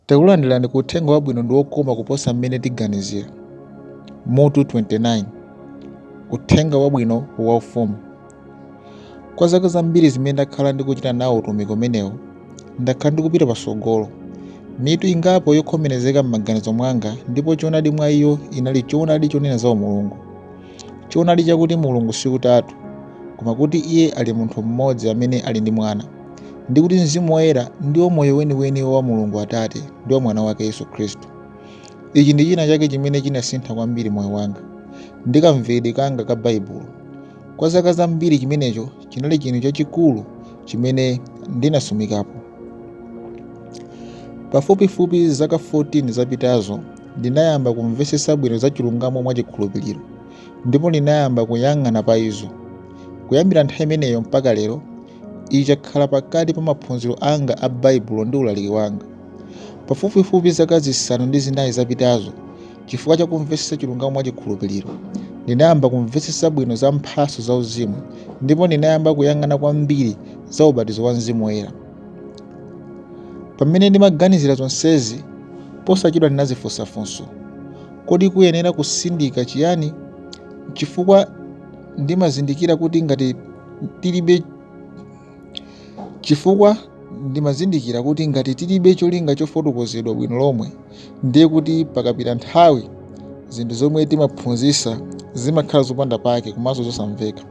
Takulandirani ku Uthenga Wabwino ndi wokoma kuposa mmene tiganizira. Mutu 29. Uthenga Wabwino wa Ufumu. Kwa zaka zambiri zimene ndakhala ndikuchita nawo utumiki umenewu, ndakhala ndikupita patsogolo. Mitu ingapo yokhomerezeka m'maganizo mwanga ndipo choonadi mwa iyo inali choonadi chonena za umulungu. Choonadi chakuti Mulungu si utatu, koma kuti Iye ali munthu mmodzi amene ali ndi Mwana, ndi kuti Mzimu Woyera ndiwo moyo weniweni wa Mulungu Atate ndi wa Mwana wake Yesu Khristu. Ichi ndi china chake chimene chinasintha kwambiri moyo wanga ndi kamvedwe kanga ka Baibulo. Kwa zaka zambiri chimenecho chinali chinthu chachikulu chimene ndinasumikapo. Pafupifupi zaka 14 zapitazo, ndinayamba kumvetsetsa bwino za chilungamo mwa chikhulupiriro, ndipo ndinayamba kuyang'ana pa izo. Kuyambira nthawi imeneyo mpaka lero, ichi chakhala pakati pa maphunziro anga a Baibulo ndi ulaliki wanga. Pafupifupi zaka 4 zapitazo, chifukwa cha kumvetsetsa chilungamo mwa chikhulupiriro, ndinayamba kumvetsetsa bwino za mphatso zauzimu ndipo ndinayamba kuyang'ana kwambiri za ubatizo wa Mzimu Woyera. Pamene ndimaganizira zonsezi, posachedwa ndinadzifunsa funso, Kodi kuyenera kusindika chiyani? Chifukwa ndimazindikira kuti ngati tilibe chifukwa ndimazindikira kuti ngati tilibe cholinga chofotokozedwa bwino lomwe, ndiye kuti pakapita nthawi zinthu zomwe timaphunzitsa zimakhala zopanda pake komanso zosamveka.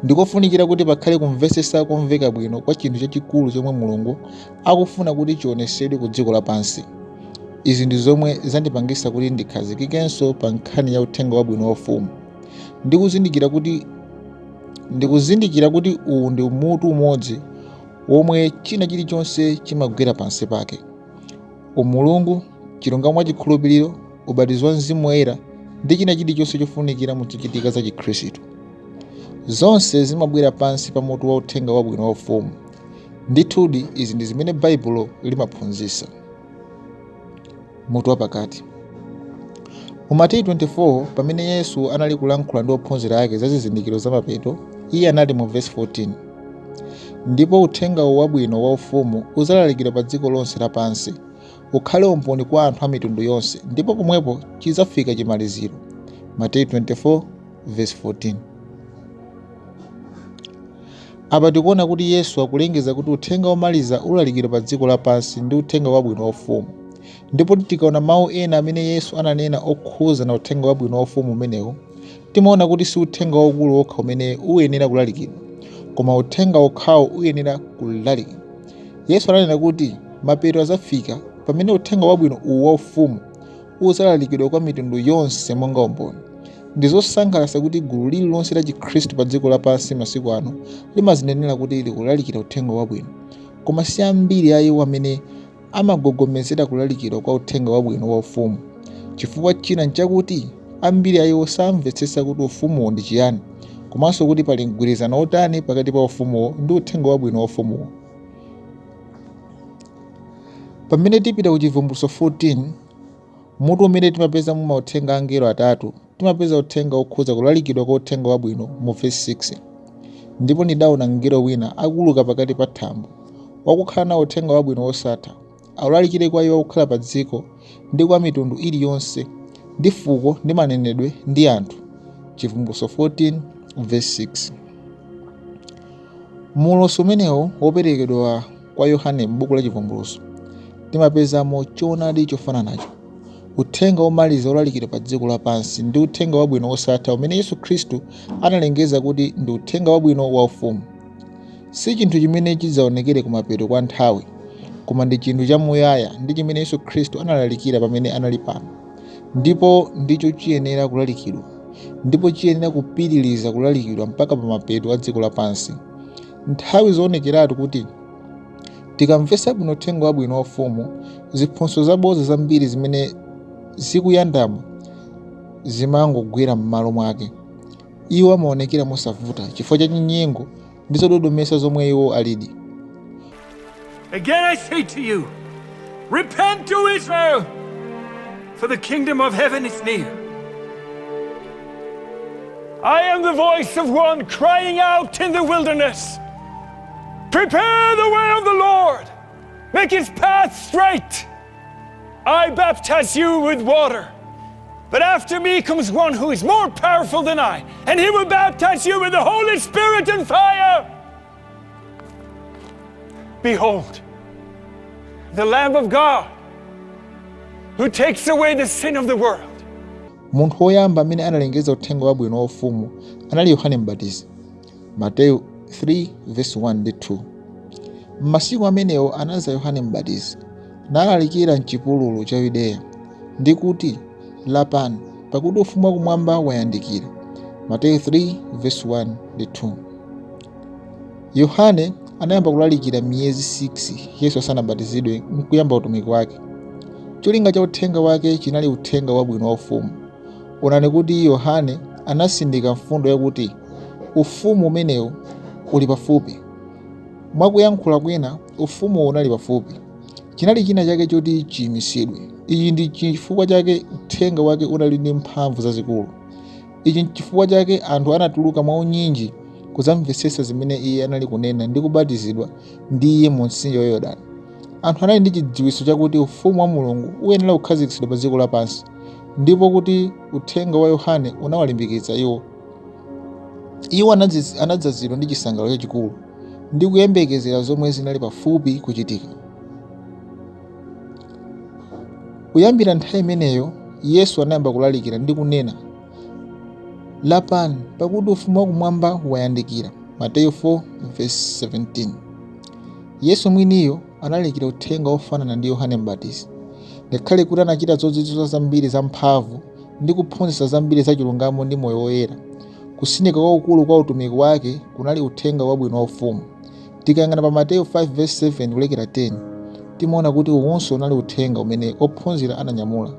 Ndikofunikira kuti pakhale kumvetsetsa komveka bwino kwa chinthu chachikulu chomwe Mulungu akufuna kuti chionetsedwe ku dziko lapansi. Izi ndi zomwe zandipangitsa kuti ndikhazikikenso pa nkhani ya uthenga wabwino wa Ufumu. Ndikuzindikira kuti uwu ndi mutu umodzi womwe china chilichonse chimagwera pansi pake. Umulungu, chilungamo mwa chikhulupiriro, ubatizo wa Mzimu Woyera ndi china chilichonse chofunikira mu zochitika za Chikhristu. Zonse zimabwera pansi pa mutu wa uthenga wabwino wa Ufumu. Ndithudi, izi ndi zimene Baibulo limaphunzitsa. Mutu wapakati. Mu Mateyu 24, pamene Yesu anali kulankhula ndi ophunzira ake za zizindikiro za mapeto, iye anati mu vesi 14, Ndipo uthenga wabwino wa Ufumu udzalalikidwa pa dziko lonse lapansi, ukhale umboni kwa anthu a mitundu yonse, ndipo pomwepo chidzafika chimaliziro. Mateyu 24, vesi 14. Apa tikuona kuti Yesu akulengeza kuti uthenga womaliza ulalikidwa pa dziko lapansi ndi uthenga wabwino wa Ufumu. Ndipo tikaona mawu ena amene Yesu ananena okhuzana uthenga wabwino wa Ufumu umenewu, timaona kuti si uthenga waukulu wokha umene uyenera kulalikidwa, koma uthenga wokhawo uyenera kulalikidwa. Yesu ananena kuti mapeto adzafika pamene uthenga wabwino uwu wa Ufumu udzalalikidwa kwa mitundu yonse monga umboni. Ndi zosangalatsa kuti gulu lililonse la Chikhristu pa dziko lapansi masiku ano limadzinenera kuti likulalikira uthenga wabwino, koma si ambiri a iwo amene amagogomezera kulalikidwa kwa uthenga wabwino wa Ufumu. Chifukwa china n'chakuti ambiri a iwo samvetsetsa kuti Ufumuwo ndi chiyani komanso kuti pali mgwirizano wotani pakati pa Ufumuwo ndi uthenga wabwino wa Ufumuwo. Pamene tipita ku Chivumbulutso 14, mutu umene timapezamo mauthenga a angelo atatu, timapeza uthenga wokhudza kulalikidwa kwa uthenga wabwino mu vesi 6. Ndipo ndidaona mngelo wina akuuluka pakati pa thambo, wakukhala nawo uthenga wabwino wosatha, aulalikire kwa iwo akukhala padziko, ndi kwa mitundu iliyonse, ndi fuko, ndi manenedwe, ndi anthu. Chivumbulutso 14 vesi 6. Mu ulosi umenewu woperekedwa kwa Yohane m'buku la Chivumbulutso, timapezamo choonadi chofananacho. Uthenga womaliza wolalikidwa pa dziko lapansi ndi uthenga wabwino wosatha umene Yesu Khristu analengeza kuti ndi uthenga wabwino wa Ufumu. Si chinthu chimene chidzaonekere kumapeto kwa nthawi, koma ndi chinthu chamuyaya ndi chimene Yesu Khristu analalikira pamene anali pano. Ndipo ndicho chiyenera kulalikidwa, ndipo chiyenera kupitiriza kulalikidwa mpaka pamapeto a dziko lapansi. Nthawi zoonekeratu kuti tikamvetsa bwino uthenga wabwino wa Ufumu, ziphunzitso zabodza zambiri zimene zikuyandama zimangogwera m'malo mwake. Iwo amaonekera mosavuta chifukwa cha chinyengo ndi zododometsa zomwe iwo alidi. Again I say to you, repent, O Israel, for the kingdom of heaven is near. I am the voice of one crying out in the wilderness, Prepare the way of the Lord, make his path straight. I baptize you with water, but after me comes one who is more powerful than I, and he will baptize you with the Holy Spirit and fire. Behold, the Lamb of God who takes away the sin of the world. Munthu woyamba amene analengeza uthenga wabwino wa ufumu anali Yohane Mbatizi. Mateyu 3:1 ndi 2. M'masiku amenewo anadza Yohane Mbatizi, nalalikira m'chipululu cha Yudeya, ndi kuti, Lapani, pakuti ufumu wakumwamba wayandikira. Mateyu 3:1 ndi 2. Yohane anayamba kulalikira miyezi 6 Yesu asanabatizidwe nkuyamba utumiki wake. Cholinga cha uthenga wake chinali uthenga wabwino wa ufumu. Onani kuti Yohane anasindika mfundo yakuti ufumu umenewu uli pafupi. Mwakuyankhula kwina, ufumuwo unali pafupi. Chinali china chake choti chiyimitsidwe. Ichi ndi chifukwa chake uthenga wake unali ndi mphamvu zazikulu. Ichi nchifukwa chake anthu anatuluka mwaunyinji kudzamvetsetsa zimene iye anali kunena ndi kubatizidwa ndi iye mu mtsinje wa Yorodani. Anthu anali ndi chidziwitso chakuti ufumu wa Mulungu uyenera kukhazikitsidwa pa dziko lapansi, ndipo kuti uthenga wa Yohane unawalimbikitsa iwo. Iwo anadzazidwa ndi chisangalalo chachikulu ndi kuyembekezera zomwe zinali pafupi kuchitika. Kuyambira nthawi imeneyo, Yesu anayamba kulalikira ndi kunena, Lapani, pakuti ufumu wakumwamba wayandikira. Mateyu 4:17. Yesu mwiniyo analalikira uthenga wofanana ndi Yohane Mbatizi. Ngakhale kuti anachita zozizwitsa zambiri zamphamvu ndi kuphunzitsa zambiri za chilungamo ndi moyo woyera, kusindika kwakukulu kwa utumiki wake kunali uthenga wabwino wa ufumu. Tikayang'ana pa Mateyu 5:7 kulekera 10, timaona kuti uwunso unali uthenga umene ophunzira ananyamula.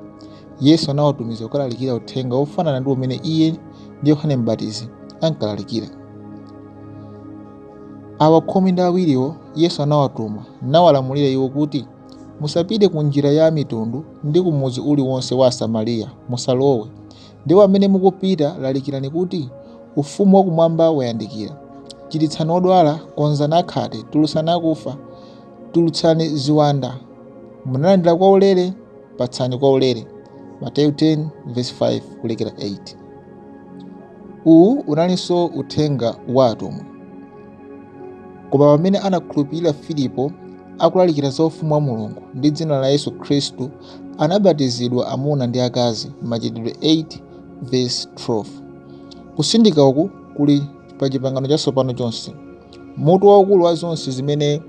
Yesu anawatumiza kukalalikira uthenga wofanana ndi umene iye ndi Yohane Mbatizi ankalalikira. Awa 12wo Yesu anawatuma, nawalamulira iwo kuti, Musapite ku njira ya amitundu ndi ku mudzi uliwonse wa Asamariya, musalowe. Ndipo pamene mukupita, lalikirani kuti, Ufumu wakumwamba wayandikira. Chiritsani odwala, konzani akhate, tulutsani akufa, tulutsani ziwanda. Munalandira kwaulere, patsani kwaulere. Mateyu 10:5 kulekera 8. Uwu unalinso uthenga wa atumwi. Koma pamene anakhulupirira Filipo akulalikira za ufumu wa Mulungu ndi dzina la Yesu Khristu, anabatizidwa amuna ndi akazi. Machitidwe 8:12. Kusindika uku kuli pa Chipangano Chatsopano chonse. Mutu waukulu wa zonse zimene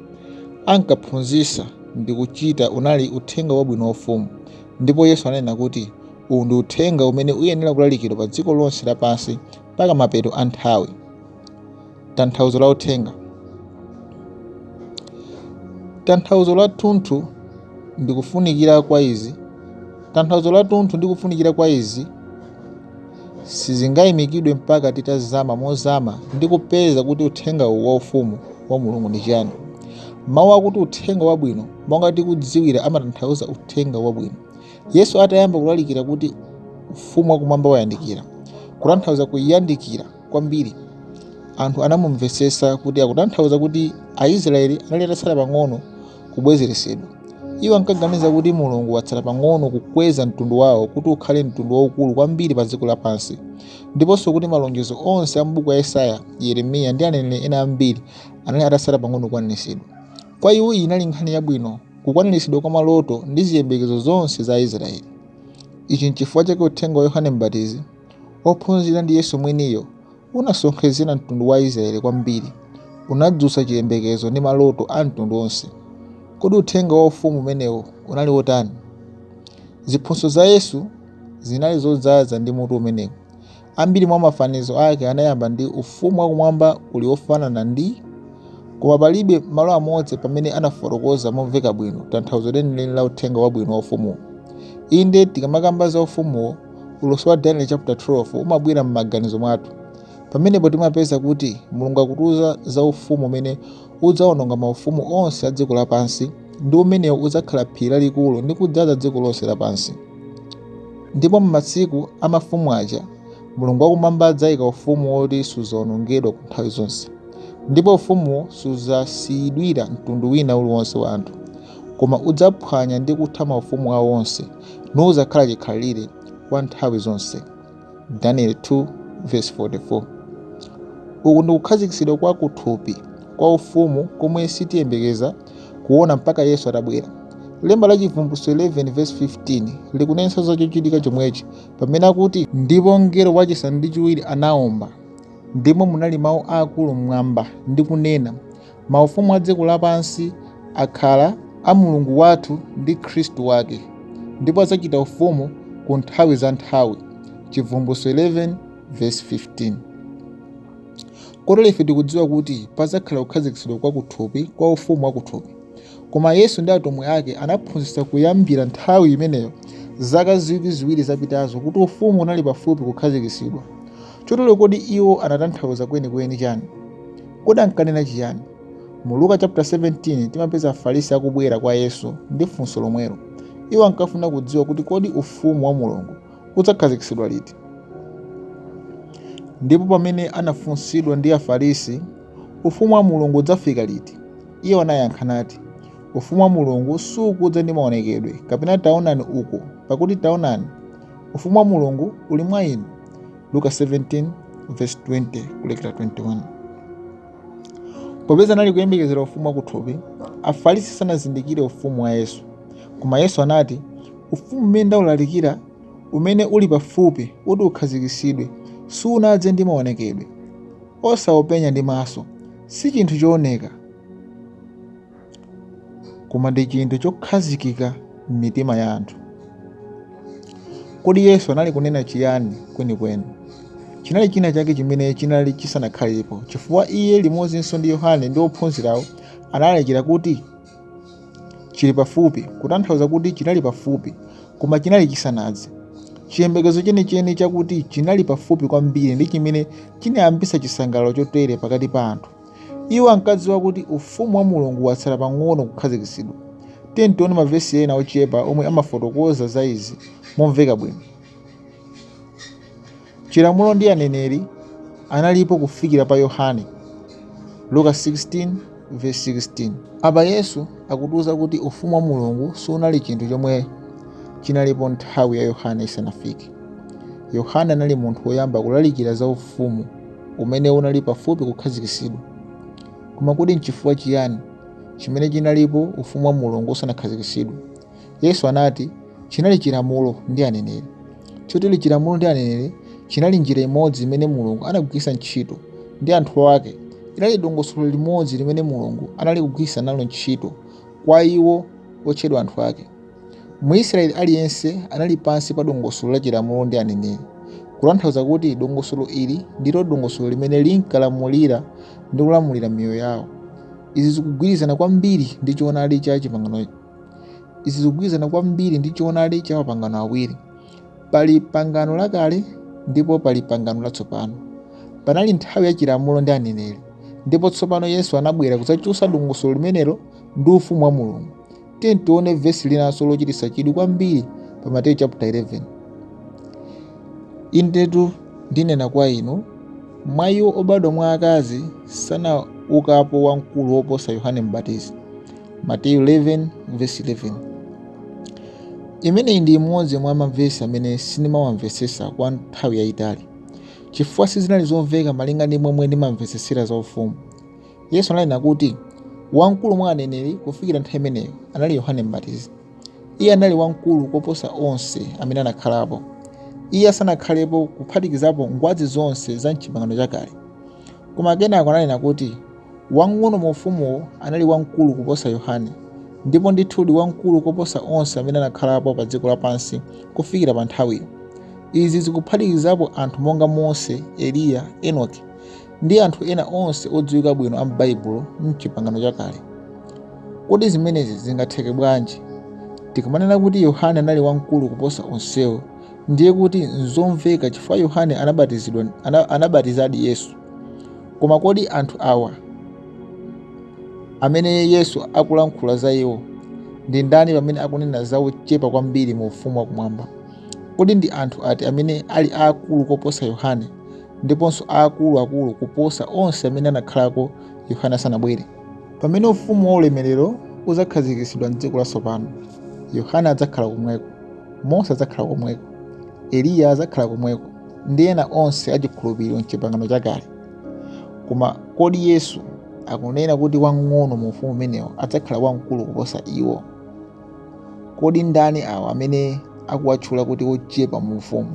ankaphunzitsa ndi kuchita unali uthenga wabwino wa ufumu, ndipo Yesu ananena kuti uwu ndi uthenga umene uyenera kulalikidwa pa dziko lonse lapansi mpaka mapeto a nthawi. Tanthauzo la uthenga. Tanthauzo la thunthu ndi kufunikira kwa izi. Tanthauzo la thunthu ndi kufunikira kwa izi sizingayimikidwe mpaka titazama mozama ndi kupeza kuti uthenga uwu wa ufumu wa Mulungu ndi chiyani. Mawu akuti uthenga wabwino monga tikudziwira amatanthauza uthenga wabwino. Yesu atayamba kulalikira kuti ufumu wakumwamba wayandikira, kutanthauza kuyandikira kwambiri, anthu anamumvetsetsa kuti akutanthauza kuti Aisrayeli anali atatsala pang'ono kubwezeretsedwa. Iwo ankaganiza kuti Mulungu watsala pang'ono kukweza mtundu wawo kuti ukhale mtundu waukulu kwambiri pa dziko lapansi, ndiponso kuti malonjezo onse a m'buku la Yesaya, Yeremiya ndi aneneri ena ambiri anali atatsala pang'ono kukwaniritsidwa. Kwa iwo iyi inali nkhani yabwino, kukwaniritsidwa kwa maloto ndi ziyembekezo zonse za Aisrayeli. Ichi n'chifukwa chake uthenga wa Yohane Mbatizi, ophunzira ndi Yesu mwiniyo unasonkhezera mtundu wa Aisrayeli kwambiri, unadzutsa chiyembekezo ndi maloto a mtundu wonse. Kodi uthenga wa Ufumu umenewo unali wotani? Ziphunzitso za Yesu zinali zodzaza ndi mutu umenewu. Ambiri mwa mafanizo ake anayamba ndi Ufumu wakumwamba uli wofanana ndi, koma palibe malo amodzi pamene anafotokoza momveka bwino tanthauzo lenileni la uthenga wabwino wa Ufumuwo. Inde, tikamakamba za Ufumuwo, ulosi wa Danieli chaputala 12 umabwera m'maganizo mwathu. Pamenepo timapeza kuti Mulungu akutiuza za ufumu umene udzawononga maufumu onse a dziko lapansi ndi umenewo udzakhala phiri lalikulu ndi kudzaza dziko lonse lapansi. Ndipo m'masiku a mafumu aja, Mulungu wakumwamba adzaika ufumu woti sudzawonongedwa ku nthawi zonse, ndipo ufumuwo sudzasiyidwira mtundu wina uliwonse wa anthu. Koma udzaphwanya ndi kutha maufumu awo onse, nudzakhala chikhalire kwa nthawi zonse. Daniel 2:44. Uku ndikukhazikitsidwa kwa kuthupi kwa ufumu komwe sitiyembekeza kuona mpaka Yesu atabwera. Lemba la Chivumbulutso 11:15 likunenanso za chochitika chomwechi pamene akuti, ndipo mngelo wachisanu ndi chiwiri anaomba, ndipo munali mawu aakulu mmwamba ndi kunena, maufumu a dziko lapansi akhala a Mulungu wathu ndi Khristu wake, ndipo adzachita ufumu ku nthawi za nthawi. Chivumbulutso 11:15. Kotero ife tikudziwa kuti padzakhala kukhazikitsidwa kwa kuthupi kwa ufumu wa kuthupi. Koma Yesu ndi atumwi ake anaphunzitsa kuyambira nthawi imeneyo zaka 2000 zapitazo kuti ufumu unali pafupi kukhazikitsidwa. Chotero kodi iwo anatanthauza kwenikweni chani? Kodi ankanena chiyani? Mu Luka chapter 17 timapeza Afarisi akubwera kwa Yesu ndi funso lomwelo. Iwo ankafuna kudziwa kuti kodi ufumu wa Mulungu udzakhazikitsidwa liti. Ndipo pamene anafunsidwa ndi Afarisi, ufumu wa Mulungu udzafika liti? Iye anayankha nati, ufumu wa Mulungu sukudza ndi maonekedwe, kapena taonani uku, pakuti taonani, ufumu wa Mulungu uli mwa inu. Luka 17:20 kulekera 21. Popeza anali kuyembekezera ufumu wakuthupi, Afarisi sanazindikire ufumu wa Yesu. Koma Yesu anati, ufumu umene ndaulalikira, umene uli pafupi kuti ukhazikitsidwe, sunadze ndi maonekedwe, osaupenya ndi maso, si chinthu chooneka, koma ndi chinthu chokhazikika m'mitima ya anthu. Kodi Yesu anali kunena chiyani kwenikweni? Chinali china chake chimene chinali chisanakhalepo, chifukwa iye limodzinso ndi Yohane ndi ophunzirawo analalikira kuti chili pafupi, kutanthauza kuti chinali pafupi, koma chinali chisanadze. Chiyembekezo chenicheni chakuti chinali pafupi kwambiri ndi chimene chinayambitsa chisangalalo chotere pakati pa anthu. Iwo ankadziwa kuti ufumu wa Mulungu watsala pang'ono kukhazikitsidwa. Tiyeni tione mavesi ena ochepa omwe amafotokoza za izi momveka bwino. Chilamulo ndi aneneri analipo kufikira pa Yohane. Luka 16:16. Apa Yesu akutiuza kuti ufumu wa Mulungu sunali chinthu chomwe chinalipo nthawi ya Yohane isanafike. Yohane anali munthu woyamba kulalikira za ufumu umene unali pafupi kukhazikitsidwa. Koma kodi nchifukwa chiyani chimene chinalipo ufumu wa Mulungu usanakhazikitsidwe? Yesu anati chinali chilamulo ndi aneneri. Chotero chilamulo ndi aneneri chinali njira imodzi imene Mulungu anagwiritsa ntchito ndi anthu ake. Inali dongosolo limodzi limene Mulungu anali kugwiritsa nalo ntchito kwa iwo otchedwa anthu ake. Mwisraeli aliyense anali pansi pa dongosolo la chilamulo ndi aneneri, kutanthauza kuti dongosolo ili ndilo dongosolo limene linkalamulira ndi kulamulira miyoyo yawo. Izi zikugwirizana kwambiri ndi choonadi cha chipangano. Izi zikugwirizana kwambiri ndi choonadi cha mapangano awiri. Pali pangano lakale ndipo pali pangano latsopano. Panali nthawi ya chilamulo ndi aneneri, ndipo tsopano Yesu anabwera kudzachotsa dongosolo limenelo ndi ufumu wa Mulungu. Tiyeni tione vesi linanso lochititsa chidwi kwambiri pa Mateyu chapter 11. Indetu ndinena kwa inu, mwa iwo obadwa mwa akazi sanaukapo wamkulu woposa Yohane Mbatizi. Mateyu 11 verse 11. Imeneyi ndi imodzi mwa mavesi amene sindimawamvetsetsa kwa nthawi yayitali, chifukwa sizinali zomveka malinga ndi momwe ndimamvetsetsera za ufumu. Yesu ananena kuti wamkulu mwa aneneri kufikira nthawi imeneyo anali Yohane Mbatizi. Iye anali wamkulu koposa onse amene anakhalapo. Iye asanakhalepo kuphatikizapo ngwazi zonse za m'Chipangano Chakale. Koma kenako ananena kuti wamng'ono mu ufumuwo anali wamkulu kuposa Yohane, ndipo ndithudi wamkulu koposa onse amene anakhalapo pa dziko lapansi kufikira pa nthawiyo. Izi zikuphatikizapo anthu monga Mose, Eliya, Enoki, ndi anthu ena onse odziwika bwino a m'Baibulo m'Chipangano Chakale. Kodi zimenezi zingatheke bwanji? Tikamanena kuti Yohane anali wamkulu kuposa onsewo, ndiye kuti nzomveka chifukwa Yohane anabatizadi Yesu. Koma kodi anthu awa amene Yesu akulankhula za iwo ndi ndani pamene akunena za ochepa kwambiri mu ufumu wakumwamba? Kodi ndi anthu ati amene ali aakulu koposa Yohane ndiponso aakuluakulu kuposa onse amene anakhalako Yohane asanabwere? Pamene ufumu wa ulemerero udzakhazikitsidwa m'dziko latsopano. Yohane adzakhala komweko, Mose adzakhala komweko, Eliya adzakhala komweko, ndi ena onse achikhulupiriro m'Chipangano Chakale. Koma kodi Yesu akunena kuti wamng'ono mu ufumu umenewo adzakhala wamkulu kuposa iwo? Kodi ndani awa amene akuwatchula kuti ochepa mu ufumu?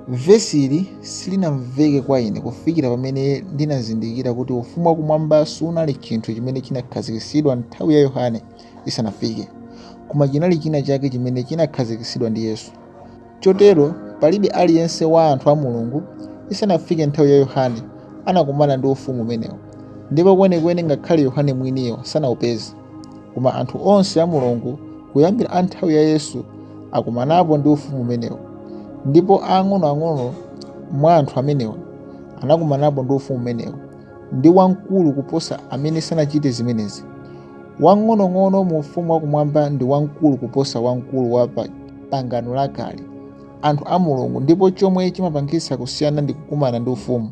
Vesili silinamveke kwa ine kufikira pamene ndinazindikira kuti ufumu wakumwamba sunali chinthu chimene chinakhazikitsidwa nthawi ya Yohane isanafike, koma chinali china chake chimene chinakhazikitsidwa ndi Yesu. Chotero palibe aliyense wa anthu a Mulungu isanafike nthawi ya Yohane anakumana ndi ufumu umenewo, ndipo kwenikweni ngakhale Yohane mwiniyo sanaupeze. Koma anthu onse a Mulungu kuyambira a nthawi ya Yesu akumanapo ndi ufumu umenewo, ndipo aang'onoang'ono mwa anthu amenewa anakumanapo ndi ufumu umenewo ndi wamkulu kuposa amene sanachite zimenezi. Wamng'onong'ono mu ufumu wakumwamba ndi wamkulu kuposa wamkulu wa pa pangano lakale, anthu a Mulungu, ndipo chomwe chimapangitsa kusiyana ndi kukumana ndi ufumu.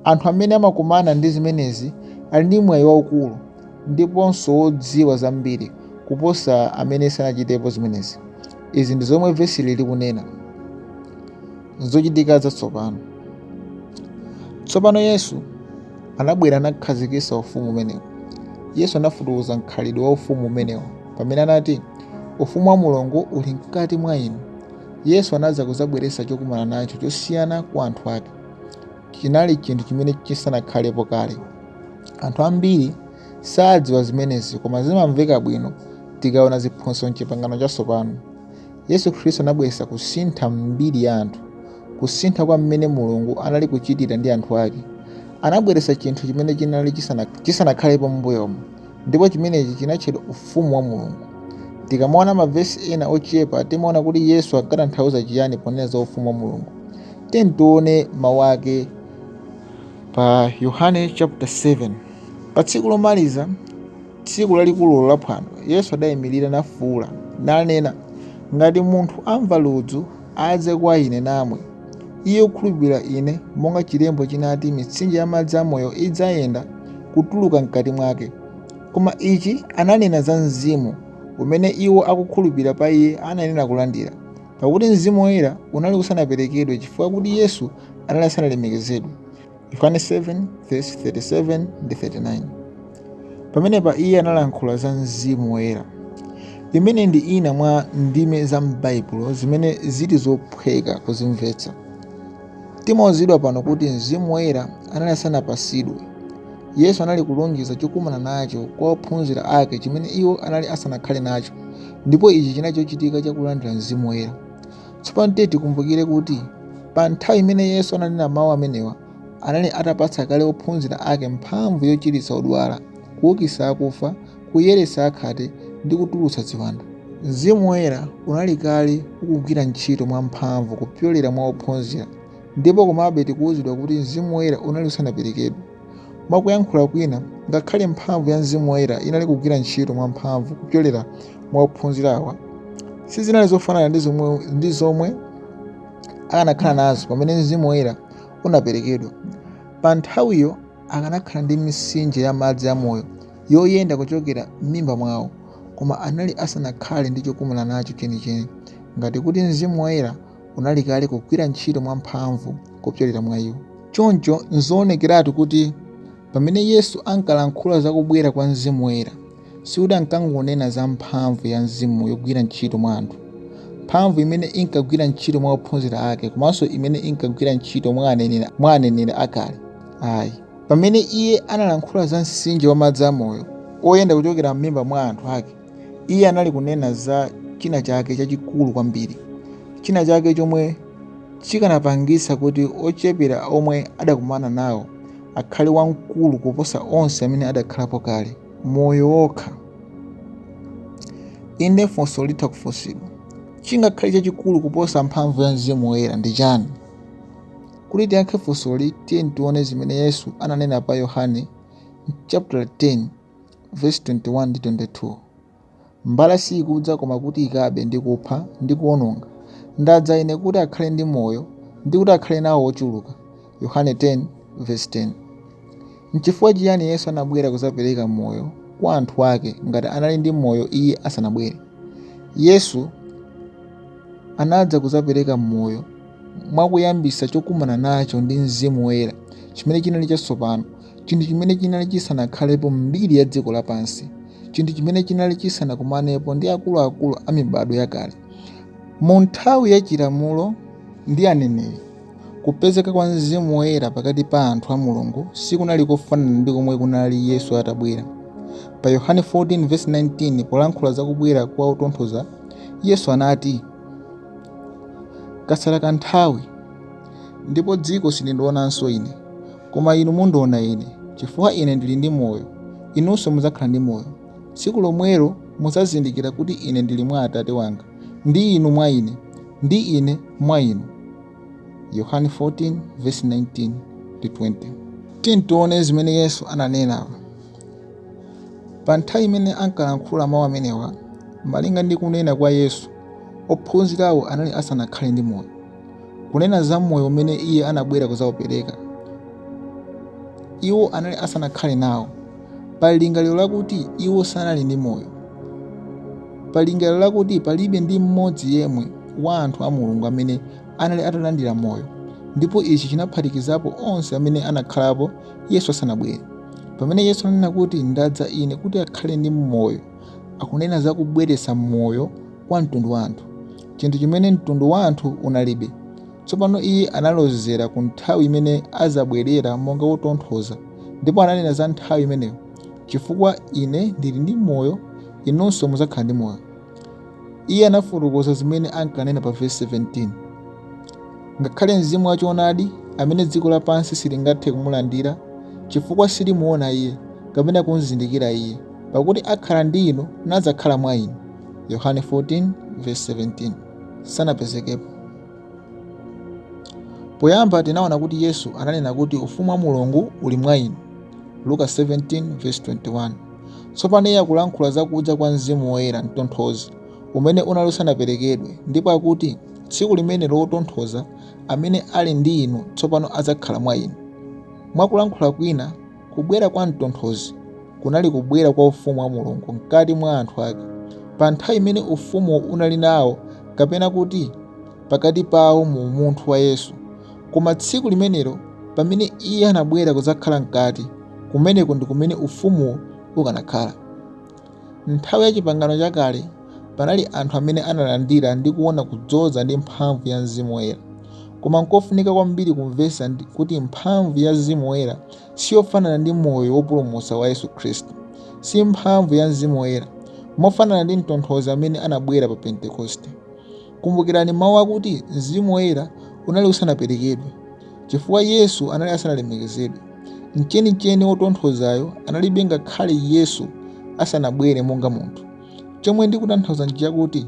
Anthu amene amakumana ndi zimenezi ali ndi mwayi waukulu ndiponso wodziwa zambiri kuposa amene sanachitepo zimenezi. Izi ndi zomwe vesili likunena. Zochitika zatsopano. Tsopano Yesu anabwera nakhazikitsa ufumu umenewu. Yesu anafotokoza mkhalidwe wa ufumu umenewu pamene anati, Ufumu wa Mulungu uli mkati mwa inu. Yesu anadza kudzabweretsa chokumana nacho chosiyana kwa anthu ake. Chinali chinthu chimene chisanakhalepo kale. Anthu ambiri sadziwa zimenezi, koma zimamveka bwino tikaona ziphunzitso m'Chipangano Chatsopano. Yesu Khristu anabweretsa kusintha m'mbiri ya anthu, kusintha kwa mmene Mulungu anali kuchitira ndi anthu ake. Anabweretsa chinthu chimene chinali chisanakhalepo m'mbuyomo, ndipo chimenechi chinatchedwa Ufumu wa Mulungu. Tikamaona mavesi ena ochepa, timaona kuti Yesu ankatanthauza chiyani ponena za Ufumu wa Mulungu. Tiyeni tione mawu ake pa Yohane chapter 7. Pa tsiku lomaliza, tsiku lalikululo la phwando, Yesu adayimirira nafuula, nanena, Ngati munthu amva ludzu, adze kwa ine namwe. Iye wokhulupirira ine, monga chilembo chinati, mitsinje ya madzi amoyo idzayenda kutuluka mkati mwake. Koma ichi ananena za Mzimu, umene iwo akukhulupirira pa iye anayenera kulandira, pakuti Mzimu Woyera unali usanaperekedwe, chifukwa kuti Yesu anali asanalemekezedwe. Yohane 7 verse 37 ndi 39. Pamenepa iye analankhula za Mzimu Woyera. Imene ndi ina mwa ndime za m'Baibulo zimene zili zophweka kuzimvetsa. Timauzidwa pano kuti Mzimu Woyera anali asanapatsidwe. Yesu anali kulonjeza chokumana nacho kwa ophunzira ake chimene iwo anali asanakhale nacho, ndipo ichi chinali chochitika cha kulandira Mzimu Woyera. Tsopano tiye tikumbukire kuti pa nthawi imene Yesu ananena mawu amenewa, anali atapatsa kale ophunzira ake mphamvu yochiritsa odwala, kuukitsa akufa, kuyeretsa akhate, ndi kutulutsa ziwanda. Mzimu Woyera unali kale ukugwira ntchito mwamphamvu kupyolera mwa ophunzira, ndipo komabe tikuuzidwa kuti Mzimu Woyera unali usanaperekedwe. Mwakuyankhula kwina, ngakhale mphamvu ya Mzimu Woyera inali kugwira ntchito mwamphamvu kupyolera mwa ophunzirawa, sizinali zofanana ndi zomwe akanakhala nazo pamene Mzimu Woyera unaperekedwa. Pa nthawiyo akanakhala ndi mitsinje ya madzi amoyo yoyenda kuchokera m'mimba mwawo, koma anali asanakhale ndi chokumana nacho chenicheni, ngati kuti Mzimu Woyera unali kale kugwira ntchito mwamphamvu kupyolera mwa iwo. Choncho n'zoonekeratu kuti pamene Yesu ankalankhula za kubwera kwa Mzimu Woyera, sikuti ankangonena za mphamvu ya mzimu yogwira ntchito mwa anthu, mphamvu imene inkagwira ntchito mwa ophunzira ake komanso imene inkagwira ntchito mwa aneneri akale ayi. Pamene iye analankhula za mtsinje wa madzi amoyo oyenda kuchokera m'mimba mwa anthu ake, iye anali kunena za china chake chachikulu kwambiri, china chake chomwe chikanapangitsa kuti ochepera omwe adakumana nawo akhale wamkulu kuposa onse amene adakhalapo kale, moyo wokha. Inde, funso litha kufunsidwa, chingakhale chachikulu kuposa mphamvu ya Mzimu Woyera ndi chani? Kuti tiyankhe funsoli, tiyeni tione zimene Yesu ananena pa Yohane chaputala 10 vesi 21 ndi 22. Mbala siikudza koma kuti ikabe ndi kupha ndi kuononga. Ndadza ine kuti akhale ndi moyo ndi kuti akhale nawo wochuluka. Yohane 10 vesi 10. Nchifukwa chiyani Yesu anabwera kudzapereka moyo kwa anthu ake ngati anali ndi moyo iye asanabwere? Yesu anadza kudzapereka moyo mwakuyambitsa chokumana nacho ndi Mzimu Woyera chimene chinali chatsopano, chinthu chimene chinali chisanakhalepo m'mbiri ya dziko lapansi, chinthu chimene chinali chisanakumanepo ndi akuluakulu a mibadwo yakale. Mu nthawi ya chilamulo ndi aneneri, kupezeka kwa Mzimu Woyera pakati pa anthu a Mulungu sikunali kofanana ndi komwe kunali Yesu atabwera. Pa Yohane 14:19 polankhula za kubwera kwa Wotonthoza, Yesu anati, Katsala kanthawi, ndipo dziko silindionanso Ine, koma inu mundiona Ine, chifukwa Ine ndili ndi moyo, inunso mudzakhala ndi moyo. Tsiku lomwelo mudzazindikira kuti Ine ndili mwa Atate wanga, ndi inu mwa Ine, ndi Ine mwa inu. Yohane 14:19 ndi 20. Tiyeni tione zimene Yesu ananena apa. Pa nthawi imene ankalankhula mawu amenewa, malinga ndi kunena kwa Yesu, ophunzirawo anali asanakhale ndi moyo. Kunena za moyo umene iye anabwera kudzaupereka, iwo anali asanakhale nawo. Pali lingaliro lakuti iwo sanali ndi moyo. Pali lingaliro lakuti palibe ndi mmodzi yemwe wa anthu a Mulungu amene anali atalandira moyo, ndipo ichi chinaphatikizapo onse amene anakhalapo Yesu asanabwere. Pamene Yesu ananena kuti ndadza ine kuti akhale ndi moyo, akunena za kubweretsa moyo kwa mtundu wa anthu, chinthu chimene mtundu wa anthu unalibe. Tsopano iye analozera ku nthawi imene adzabwerera monga wotonthoza, ndipo ananena za nthawi imeneyo, Chifukwa ine ndili ndi moyo, inunso mudzakhala ndi moyo. Iye anafotokoza zimene ankanena pa vesi 17. Ngakhale Mzimu wa choonadi, amene dziko lapansi silingathe kumulandira, chifukwa silimuona Iye, kapena kumzindikira Iye, pakuti akhala ndi inu nadzakhala mwa inu. Yohane 14:17. Sanapezekepo. Poyamba tinaona kuti Yesu ananena kuti ufumu wa Mulungu uli mwa inu. Luka 17:21. Tsopano iye akulankhula za kudza kwa Mzimu Woyera, Mtonthozi, umene unali usanaperekedwe, ndipo akuti tsiku limenelo wotonthoza amene ali ndi inu tsopano adzakhala mwa inu. Mwa kulankhula kwina, kubwera kwa Mtonthozi kunali kubwera kwa Ufumu wa Mulungu mkati mwa anthu ake. Pa nthawi imene Ufumuwo unali nawo kapena kuti pakati pawo mu umunthu wa Yesu. Koma tsiku limenelo pamene Iye anabwera kudzakhala mkati, kumeneko ndi kumene Ufumuwo ukanakhala. M'nthawi ya Chipangano Chakale, panali anthu amene analandira ndi kuona kudzoza ndi mphamvu ya Mzimu Woyera. Koma nkofunika kwambiri kumvetsa kuti mphamvu ya Mzimu Woyera siyofanana ndi moyo wopulumutsa wa Yesu Khristu. Si mphamvu ya Mzimu Woyera, mofanana ndi Mtonthozi amene anabwera pa Pentekoste. Kumbukirani mawu akuti Mzimu Woyera unali usanaperekedwe, chifukwa Yesu anali asanalemekezedwe. M'chenicheni wotonthozayo analibe ngakhale Yesu asanabwere monga munthu. Chomwe ndikutanthauza nchakuti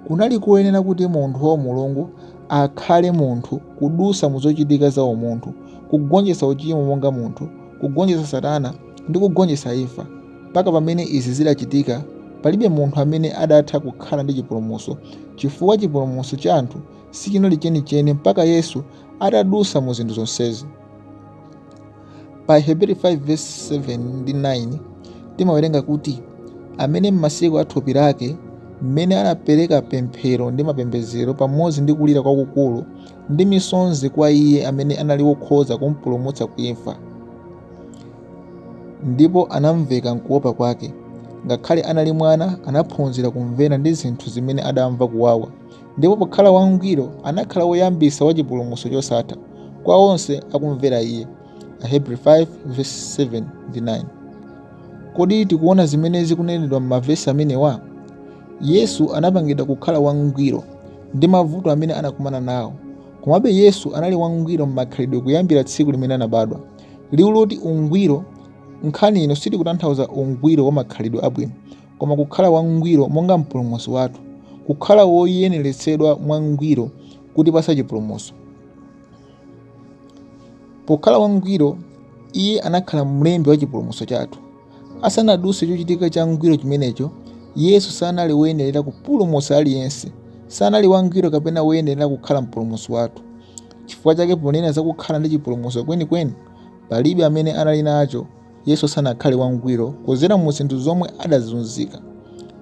kunali koyenera kuti munthu wa umulungu akhale munthu kudutsa mu zochitika za umunthu, kugonjetsa uchimo monga munthu, kugonjetsa Satana, ndi kugonjetsa imfa. Mpaka pamene izi zidachitika, palibe munthu amene adatha kukhala ndi chipulumutso, chifukwa chipulumutso cha anthu sichinali chenicheni mpaka Yesu atadutsa mu zinthu zonsezi. Pa Aheberi 5:7 ndi 9 timawerenga kuti amene m'masiku a thupi lake mmene anapereka pemphero ndi mapembedzero pamodzi ndi kulira kwakukulu ndi misonzi kwa iye amene anali wokhoza kumpulumutsa ku imfa, ndipo anamveka m'kuopa kwake, ngakhale anali mwana anaphunzira kumvera ndi zinthu zimene adamva kuwawa, ndipo pokhala wangwiro anakhala woyambitsa wa chipulumutso chosatha kwa onse akumvera iye. Ahebri 5:7 ndi 9. Kodi tikuona zimene zikunenedwa m'mavesi amenewa? Yesu anapangidwa kukhala wangwiro ndi mavuto amene anakumana nawo. Komabe Yesu anali wangwiro m'makhalidwe kuyambira tsiku limene anabadwa. Liwu loti ungwiro m'nkhani ino silikutanthauza ungwiro wa makhalidwe abwino, koma kukhala wangwiro monga Mpulumutsi wathu, kukhala woyeneretsedwa mwangwiro kutipatsa chipulumutso. Pokhala wangwiro, iye anakhala mlembi wa chipulumutso chathu. Asanadutse chochitika changwiro chimenecho, Yesu sanali woyenerera kupulumutsa aliyense, sanali wangwiro kapena woyenerera kukhala Mpulumutsi wathu. Chifukwa chake, ponena za kukhala ndi chipulumutso kwenikweni, Palibe amene anali nacho Yesu asanakhale wangwiro kudzera mu zinthu zomwe adazunzika.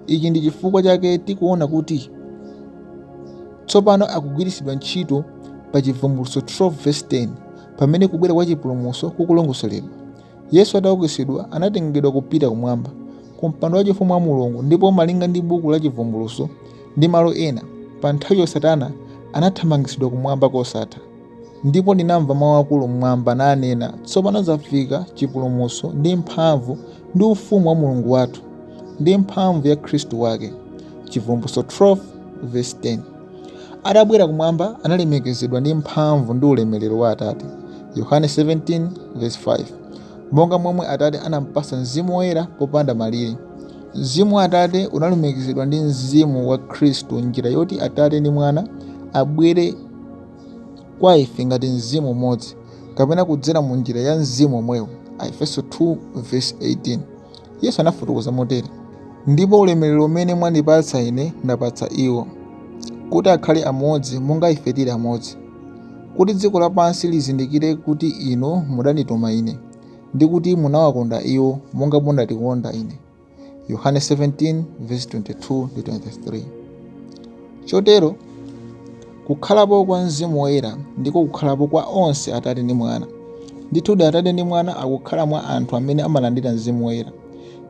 Ichi ndi chifukwa chake tikuona kuti tsopano akugwiritsidwa ntchito pa Chivumbulutso 12:10 pamene kubwera kwa chipulumutso kukulongosoledwa. Yesu ataukitsidwa, anatengedwa kupita kumwamba, ku mpando wachifumu wa Mulungu, ndipo malinga ndi buku la Chivumbulutso ndi malo ena, pa nthawiyo Satana anathamangitsidwa kumwamba kosatha. Ndipo ndinamva mau akulu m'mwamba nanena, Tsopano zafika chipulumutso ndi mphamvu ndi ufumu wa Mulungu wathu, ndi mphamvu ya Khristu wake. Chivumbulutso 12:10. Atabwera kumwamba analemekezedwa ndi mphamvu ndi ulemerero wa Atate. Yohane 17:5. Monga momwe Atate anampatsa Mzimu Woyera popanda malire. Mzimu wa Atate unalumikizidwa ndi Mzimu wa Khristu m'njira yoti Atate ndi Mwana abwere kwa ife ngati Mzimu umodzi, kapena kudzera mu njira ya Mzimu omwewo. Aefeso 2:18. Yesu anafotokoza motere: Ndipo ulemerero umene mwandipatsa Ine ndapatsa iwo, kuti akhale amodzi monga ife tili amodzi, kuti dziko lapansi lizindikire kuti Inu mudandituma Ine, ndi kuti munawakonda iwo monga munandikonda Ine. Yohane 17:22 ndi 23. Chotero, kukhalapo kwa Mzimu Woyera ndiko kukhalapo kwa onse Atate ndi Mwana. Ndithudi Atate ndi Mwana akukhala mwa anthu amene amalandira Mzimu Woyera.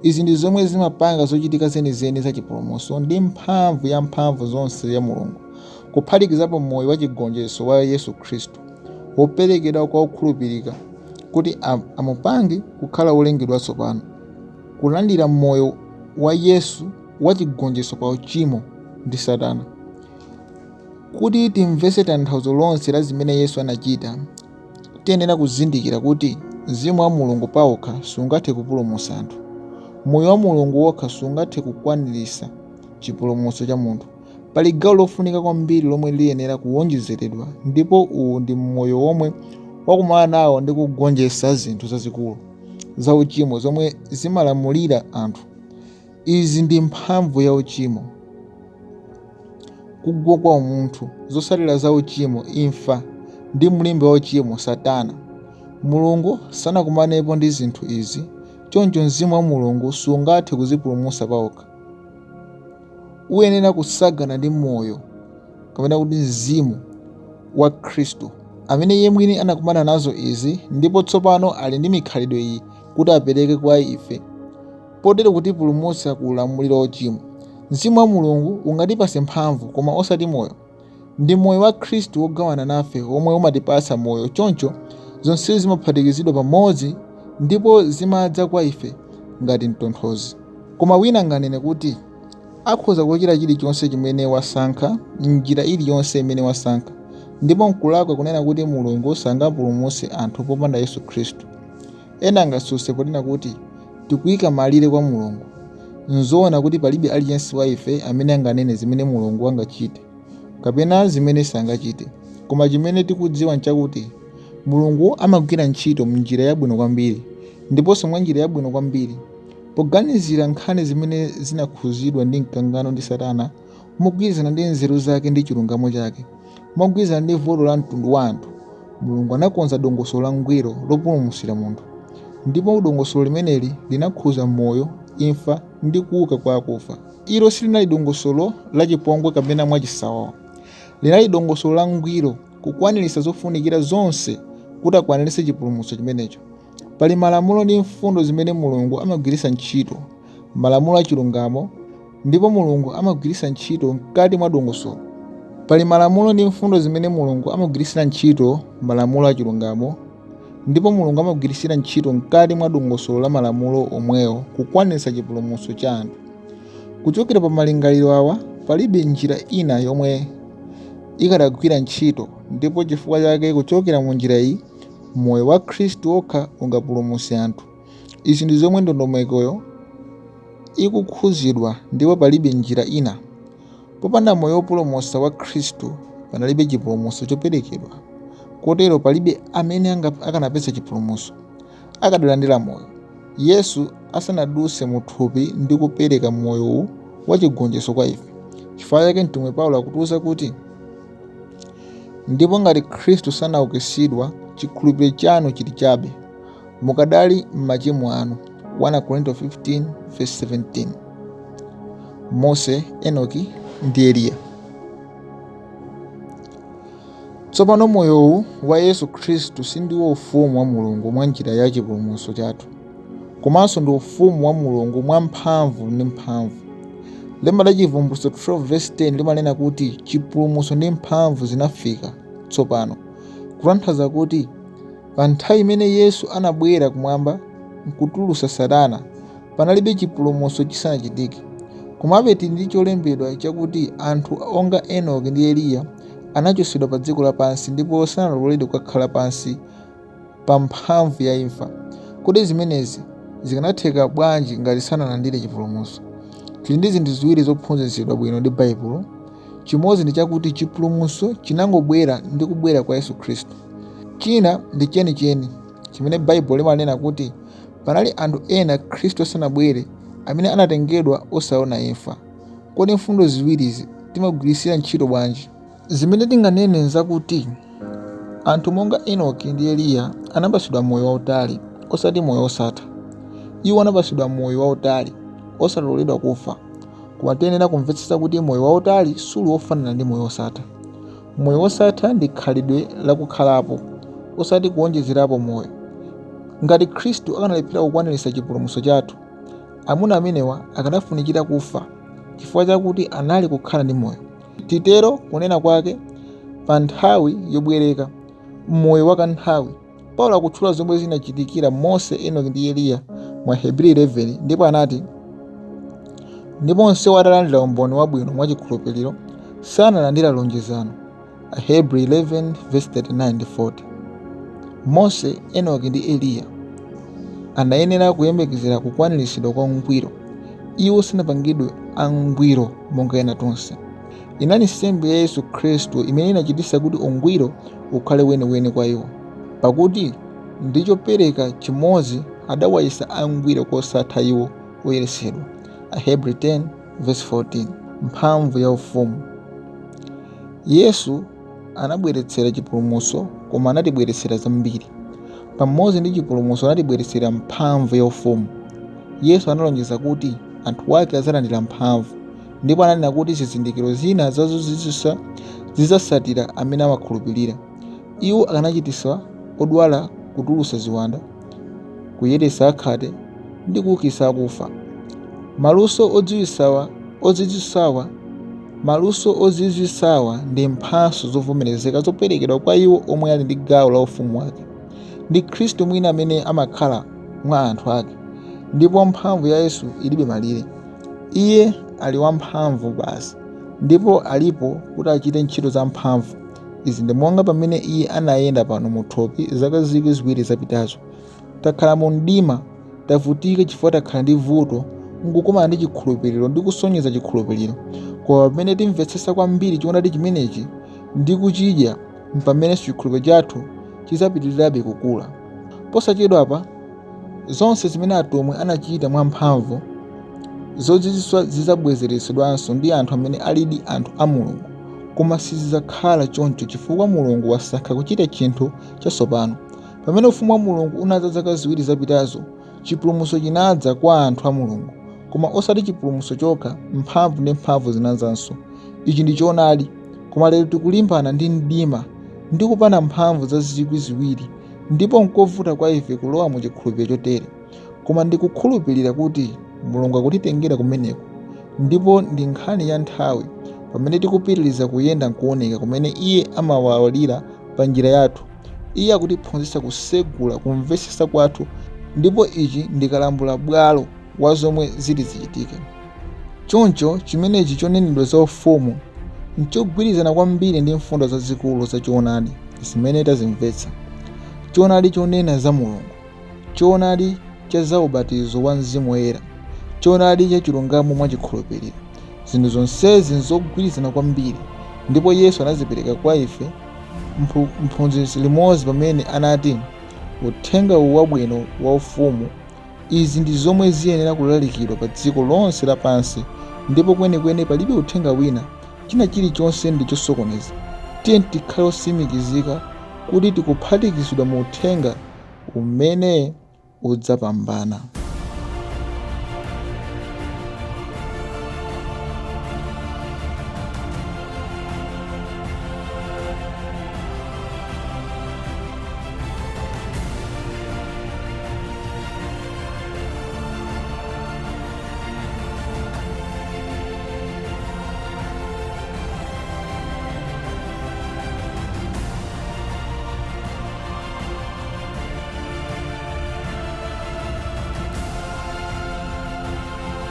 Izi ndi zomwe zimapanga zochitika zenizeni za chipulumutso ndi mphamvu ya mphamvu zonse ya Mulungu, kuphatikizapo moyo wachigonjetso wa Yesu Khristu, woperekedwa kwa okhulupirika kuti amupange kukhala wolengedwa watsopano. Kulandira moyo wa Yesu wachigonjetso pa uchimo ndi Satana. Kuti timvetse tanthauzo lonse la zimene Yesu anachita, tiyenera kuzindikira kuti Mzimu wa Mulungu pawokha sungathe kupulumutsa anthu. Moyo wa Mulungu wokha sungathe kukwaniritsa chipulumutso cha munthu. Pali gawo lofunika kwambiri lomwe liyenera kuwonjezeredwa, ndipo uwu ndi moyo womwe wakumana nawo ndi kugonjetsa zinthu zazikulu za uchimo zomwe zimalamulira anthu. Izi ndi mphamvu ya uchimo, kugwa kwa umunthu, zotsatira za uchimo, imfa, ndi mlembi wa uchimo, Satana. Mulungu sanakumanepo ndi zinthu izi, choncho Mzimu wa Mulungu sungathe kuzipulumutsa pawokha. Uyenera kutsagana ndi moyo kapena kuti Mzimu wa Khristu, amene iye mwini anakumana nazo izi ndipo tsopano ali ndi mikhalidwe iyi kuti apereke kwa ife potero kutipulumutsa ku ulamuliro wa uchimo. Mzimu wa Mulungu ungatipatse mphamvu, koma osati moyo. Ndi moyo wa Khristu wogawana nafe womwe umatipatsa moyo choncho zonsezi zimaphatikizidwa pamodzi ndipo zimadza kwa ife ngati mtonthozi. Koma wina anganene kuti akhoza kuchita chilichonse chimene wasankha m'njira iliyonse imene wasankha, ndipo nkulakwa kunena kuti Mulungu sangapulumutse anthu popanda Yesu Khristu. Ena angatsutse ponena kuti tikuika malire kwa Mulungu. Nzoona kuti palibe aliyense wa ife amene anganene zimene Mulungu angachite kapena zimene sangachite. Koma chimene tikudziwa nchakuti Mulungu amagwira ntchito m'njira yabwino kwambiri, ndiponso mwa njira yabwino kwambiri. Poganizira nkhani zimene zinakhudzidwa ndi mkangano ndi Satana, mogwirizana ndi nzeru zake ndi chilungamo chake, mogwirizana ndi vuto la mtundu wa anthu, Mulungu anakonza dongosolo langwiro lopulumutsira munthu. Ndipo dongosolo limeneli linakhudza moyo, imfa, ndi kuuka kwa akufa. Ilo silinali dongosolo lachipongwe kapena mwachisawawa. Linali dongosolo langwiro kukwaniritsa zofunikira zonse kuti akwaniritse chipulumutso chimenecho. Pali malamulo ndi mfundo zimene Mulungu amagwiritsa ntchito, malamulo a chilungamo, ndipo Mulungu amagwiritsa ntchito mkati mwa dongosolo. Pali malamulo ndi mfundo zimene Mulungu amagwiritsira ntchito malamulo a chilungamo, ndipo Mulungu amagwiritsira ntchito mkati mwa dongosolo la malamulo omwewo kukwaniritsa chipulumutso cha anthu. Kuchokera pa malingaliro awa, palibe njira ina yomwe ikadagwira ntchito, ndipo chifukwa chake kuchokera mu njira iyi, moyo wa Khristu wokha ungapulumutse anthu. Izi ndi zomwe ndondomekoyo ikukhudzidwa ndipo palibe njira ina. Popanda moyo wopulumutsa wa Khristu panalibe chipulumutso choperekedwa, kotero palibe amene akanapeza chipulumutso, akadalandira moyo, Yesu asanadutse mu thupi ndi kupereka moyo uwu wachigonjetso kwa ife. Chifukwa chake mtumwi Paulo akutiuza kuti, Ndipo ngati Khristu sanaukitsidwa, chikhulupiriro chanu chili chabe. Mukadali m'machimo anu. 1 Korinto 15:17. Mose, Enoki ndi Eliya. Tsopano moyowu wa Yesu Khristu sindiwo ufumu wa Mulungu mwa njira ya chipulumutso chathu, komanso ndi ufumu wa Mulungu mwa mphamvu ndi mphamvu. Lemba la Chivumbulutso 12:10 limanena kuti chipulumutso ndi mphamvu zinafika tsopano, kutanthauza kuti pa nthawi imene Yesu anabwera kumwamba nkutulutsa Satana, panalibe chipulumutso chisanachitike. Komabe tili ndi cholembedwa chakuti anthu onga Enoki ndi Eliya anachotsedwa pa dziko lapansi ndipo sanaloledwe kukakhala pansi pa mphamvu ya imfa. Kodi zimenezi zikanatheka bwanji ngati sanalandire chipulumutso? Tili ndi zinthu ziwiri zophunzitsidwa bwino ndi Baibulo. Chimodzi ndi chakuti chipulumutso chinangobwera ndi kubwera kwa Yesu Khristu. China ndi chenicheni chimene Baibulo limanena kuti panali anthu ena Khristu asanabwere amene anatengedwa osaona imfa. Kodi mfundo ziwirizi timagwiritsira ntchito bwanji? Zimene tinganene nzakuti anthu monga Enoki ndi Eliya anapatsidwa moyo wautali, osati moyo wosatha. Iwo anapatsidwa moyo wautali, osaloledwa kufa. Koma tiyenera kumvetsetsa kuti moyo wautali suli wofanana ndi moyo wosatha. Moyo wosatha ndi khalidwe lakukhalapo, osati kuwonjezerapo moyo. Ngati Khristu akanalephera kukwaniritsa chipulumutso chathu, amuna amenewa akanafunikira kufa chifukwa chakuti anali kukhala ndi moyo. Titero kunena kwake, pa nthawi yobwereka, moyo wakanthawi. Paulo akutchula zomwe zinachitikira Mose, Enoki ndi Eliya mu Ahebri 11 ndipo anati, ndipo onsewo atalandira umboni wabwino mwa chikhulupiriro sanalandira lonjezano. Ahebri 11:39 ndi 40. Mose, Enoki ndi Eliya anayenera kuyembekezera kukwaniritsidwa kwa ungwiro. Iwo sanapangidwe angwiro monga ena tonse. Inali nsembe ya Yesu Khristu imene inachititsa kuti ungwiro ukhale weniweni kwa iwo. Pakuti ndi chopereka chimodzi adawayesa angwiro kosatha iwo oyeretsedwa. Ahebri 10:14. Mphamvu ya ufumu. Yesu anabweretsera chipulumutso, koma anatibweretsera zambiri. Pamodzi ndi chipulumutso anatibweretsera mphamvu ya ufumu. Yesu analonjeza kuti anthu ake adzalandira mphamvu, ndipo ananena kuti zizindikiro zina zozizwitsa zidzatsatira amene amakhulupirira. Iwo akanachititsa odwala, kutulutsa ziwanda, kuyeretsa akhate, ndi kuukitsa akufa. Maluso ozizwitsawa ndi mphatso zovomerezeka zoperekedwa kwa iwo omwe ali ndi gawo la ufumu wake. Ndi Khristu mwini amene amakhala mwa anthu ake, ndipo mphamvu ya Yesu ilibe malire. Iye ali wamphamvu basi, ndipo alipo kuti achite ntchito za mphamvu. Izi ndi monga pamene iye anayenda pano mu thupi zaka 2000 zapitazo. Takhala mu mdima, tavutika chifukwa takhala ndi vuto nkukumana ndi chikhulupiriro ndi kusonyeza chikhulupiriro. Koma pamene timvetsetsa kwambiri choonadi chimenechi ndi kuchidya, mpamenenso chikhulupiriro chathu chidzapitirirabe kukula. Posachedwapa, zonse zimene atumwi anachita mwa mphamvu zozizwitsa zidzabwezeretsedwanso ndi anthu amene alidi anthu a Mulungu. Koma sizidzakhala choncho chifukwa Mulungu wasankha kuchita chinthu chatsopano. Pamene Ufumu wa Mulungu unadza zaka ziwiri zapitazo, chipulumutso chinadza kwa anthu a Mulungu. Koma osati chipulumutso chokha, mphamvu ndi mphamvu zinadzanso. Ichi ndi choonadi, koma lero tikulimbana ndi mdima ndi kupana mphamvu za 2000, ndipo nkovuta kwa ife kulowa mu chikhulupiriro chotere. Koma ndikukhulupirira kuti Mulungu akutitengera kumeneko, ndipo ndi nkhani ya nthawi pamene tikupitiriza kuyenda nkuunika kumene Iye amawalira pa njira yathu. Iye akutiphunzitsa kusegula kumvetsetsa kwathu, ndipo ichi ndi kalambula bwalo wa zomwe ziti zichitike. Choncho chimenechi chonenedwa za ufumu nchogwirizana kwambiri ndi mfundo zazikulu za choonadi zimene tazimvetsa. Choonadi chonena za Mulungu, choonadi cha za ubatizo wa Mzimu Woyera, choonadi cha chilungamo mwa chikhulupiriro. Zinthu zonsezi nzogwirizana kwambiri, ndipo Yesu anazipereka kwa ife mphunzitsi limodzi pamene anati, Uthenga uwu wabwino wa ufumu, izi ndi zomwe ziyenera kulalikidwa pa dziko lonse lapansi, ndipo kwenikweni palibe uthenga wina, china chilichonse ndi chosokoneza. Tiyeni tikhale otsimikizika kuti tikuphatikizidwa mu uthenga umene udzapambana.